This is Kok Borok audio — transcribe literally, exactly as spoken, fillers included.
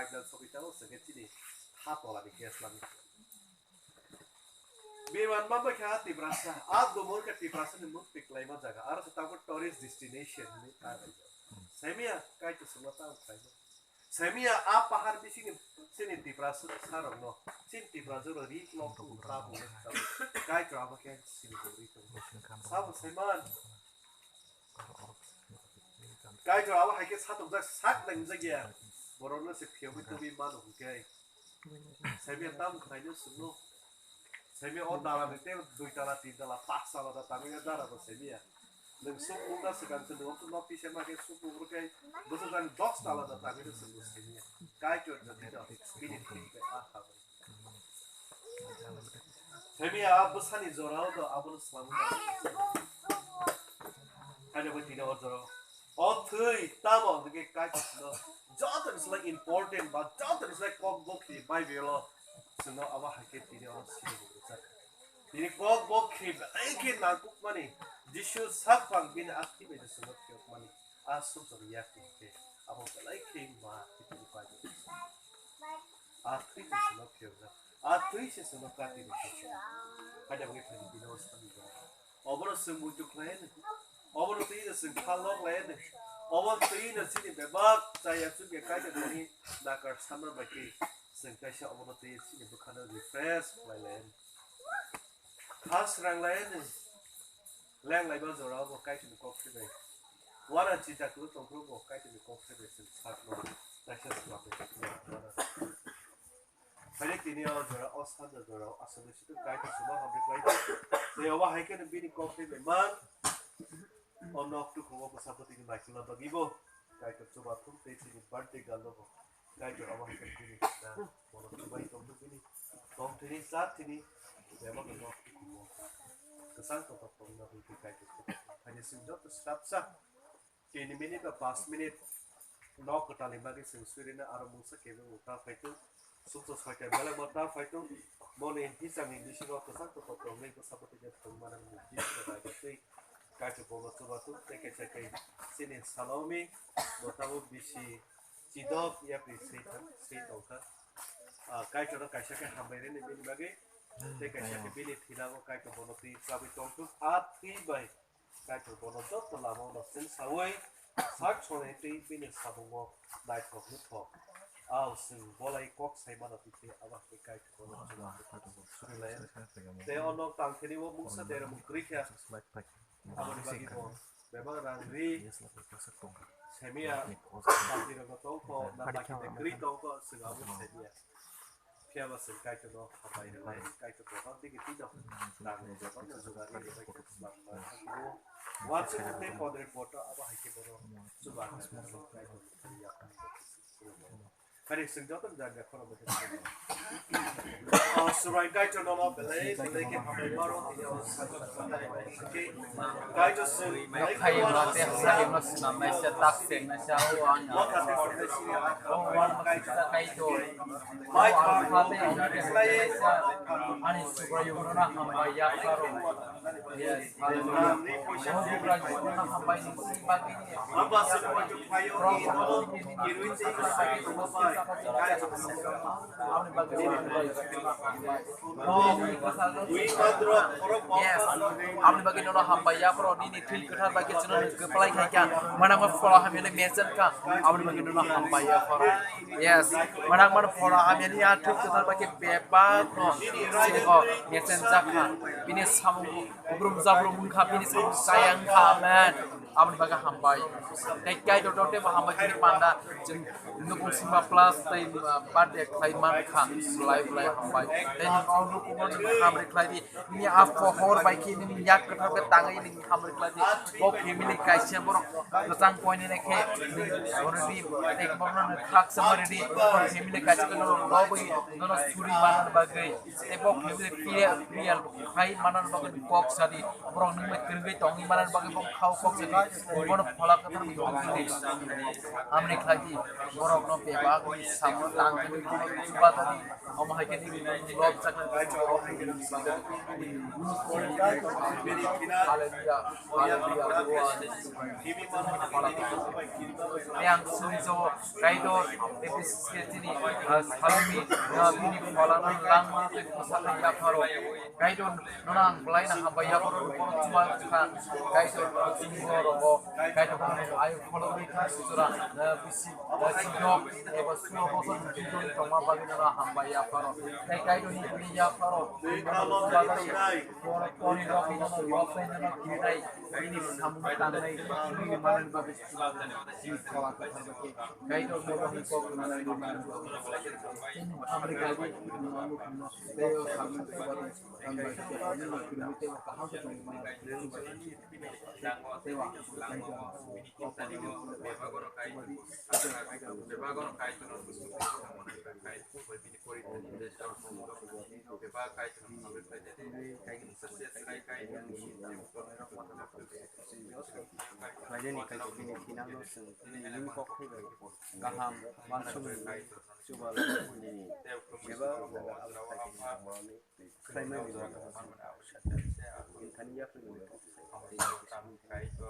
Final sogwi tamo, se khe chini ha tola ni case lami. Biman mambai kha Tiprasa, a dumor kha Tiprasa ni mukti kwlaima jaga, aro se tabuk tourist destination ni ta bai. Saimia, Kaitor sima tamo khlaima. Saimia, a pahar bising ni chini Tiprasa sarokno, chini Tiprasa rok ri klok tu ta bu. Kaitor abo khe chini ri tong. Sabo saiman. Kaitor abo hai khe satok jak sak nang jak ya. Borokno se phiyogwi tubui mano hwnkhe. Saimia tamo khlaino swngno. Saimia o dala ni tei dui tala, tin tala, pas tala da tangwi dara bo saimia. Nwng suk mung da swkang se nwng no pisa ma khe suk mung rwkhe bwswk jani dos tala da tangwi swngno saimia. Kaitor jotino bini thik bai a kha bai. Saimia a bwsani jorao do abono swlangwi da. Haino bo tini o jorao. O thwi tamo hwnkhe Kaitor sino joto ni slai important ba joto ni slai kok bokhi Bible o chwngno abo hai khe tini oro sini bo rwjak. Tini kok bokhi belai khe nangkukmani Jisu sakphang bini akhti bai chwngno phiyokmani a sumsok yak tini khe abo belai khe ma tini Bible o. A thwi se chwngno phiyokjak. A thwi se chwngno kati rwjak. Haida bagwi thani bini o sani bo. Obono chwng muitu khlai ani. Obono twi no chwng kha lok lai ani. Obono twi no chini bebak chaya chukya Kaitor thani nakar sanna bai khe chwng kaisa obono twi chini bwkhano refresh khlai lai ani. Kha srang lai ani. Leng laiba jorao bo Kaitorni kok thaibai. Wana chita kwrwi tongphuru bo Kaitorni kok thaibai chwng sakno kaisa swlamwi tongphuru wana. Haino tini o jora o sanja jorao aswk ni situng Kaitor chwngno hamri khlai di. Tei obo hai kheno bini kok thaibai man. O nok tukhungo bwsapotini naikholna bagwi bo Kaitor chubathung tei chini birthday girl no bo Kaitor abo hai khe bini na bono chubai tongthok bini tongthini chathini bebak no tongthokmo kwchang tongthok tongna hwnkhe Kaitor chubathung. Haino chwng joto swrapsa tini minute ba panch minute nok kwtalni bagwi chwng swirino aro mungsa kebengbo ta phaitwng. Sukto soita belai bo ta phaitwng. Boni hisabni bisingo kwchang tongthok tongwi bwsapotini thwngmani mungsa kaitor bono chubathung tei kaisa khe chini salomi bo tabuk bisi chidok yapri swi thang, swi tongkha. Ah, Kaitorno kaisa khe hambai rwni bini bagwi. Tei kaisa khe bini thwilago Kaitor bono twi chabwi tongthok. A thwi bai Kaitor bono joto lama-o no chwngsawi sak sonai twi bini samungo naithok nuthok. Ao chwng bolai kok sai mano twi twi abo hai khe Kaitor bono chwng suri lai. Tei o nok tang thani o mungsa dermung kwrwi kha. Aboni bagwi bo bebak rang ri. Semia, bati rok tong kho, na baki de kri tong kho, sing abo semia. Phiya ba sing Kaitor no hambai rwlai, Kaitor bo bang digi tino. Nang ni jabang no juga ri bai khe slam ma thango. Wan sing te podre boto abo hai khe bono chuba na Kaitor ya. Kari sing joto jang ya khoro bai khe. Oh, Surai Kaitor no belai belai khe hambai maro. Kaitor sing Khaimno tei hamjakmano swnamnaisa, tak chengnaisa, o ano. O ano kisa Kaitor. O ano kha tei ang kisa ani Subraiyungno hambai yapharo. Yes, hallelujah. O Subraiyungno hambai nini bagwi. Yes. Aboni bagwi nono hambai ya, bro. Nini thwi kwthar bai khe chwngno kwplai khai kha. Manama phola hamya le mechen kha. Aboni bagwi nono hambai ya, bro. Yes. Manang man phola hamya ni a thwi kwthar bai khe bebak no sini kho mechen jak kha. Bini samung ubrum jabrum wng kha, bini samung chaya wng kha. Amen. Aboni bagwi hambai. Tei Kaitor tei bo hambai tini panda chwng nukung sima plus tei, uh, birthday khlai man kha. Belai belai hambai. Tei nokno nukung no nung hamri khlai di. Nini a pohor bai khe nini yak kwthar khe tangwi nini hamri khlai di. Bo family kaisa borok kwchang koinene khe nini already tei borokno nung khaksa mari di. Bo family kaisa khe norok lobwi nono suri manna bagwi. Tei bo family real, real khai manna bagwi kok sadi. Borok nung bai kwrwngwi tongwi manna bagwi bo khao kok sadi. Bono phola kwthar ni tongthokni hamni khlai di, borokno bebak ni samung tang khe chuba tadi, omo hai khe ni lob chakna Hallelujah, hallelujah, Lord. Yang suri jo, Kaitor, Ephesus ke tini, ah, salmi, ah, bini phola no langma tei bwsakni yapharo. Kaitor, nono ang belai no hambai yapharo, nono chuma kha. Kaitor, chungo rogo, Kaitor, bono ayo phologwi kha sujura, ah, bisi, ah, sidok, eba sulo bosor ni bidon tongma bagwi nono hambai yapharo. Tei Kaitor ni bini yapharo, nono bagwi, borok toni rok nono, rok tei nono kirinai, bini samung tangnai, bini manani bagwi sujura, bini phola kwthar bai khe. Kaitor, borok ni kok manani bagwi, chini hamri kaitor, nono, nono, tei o samung tei Kaitorni kaitor bini thinangno chwng nini kok thai bai kaham uansukmung chuba nini bebak jaga abo khaimani. Khlaimani. Thani yaphai nini kok.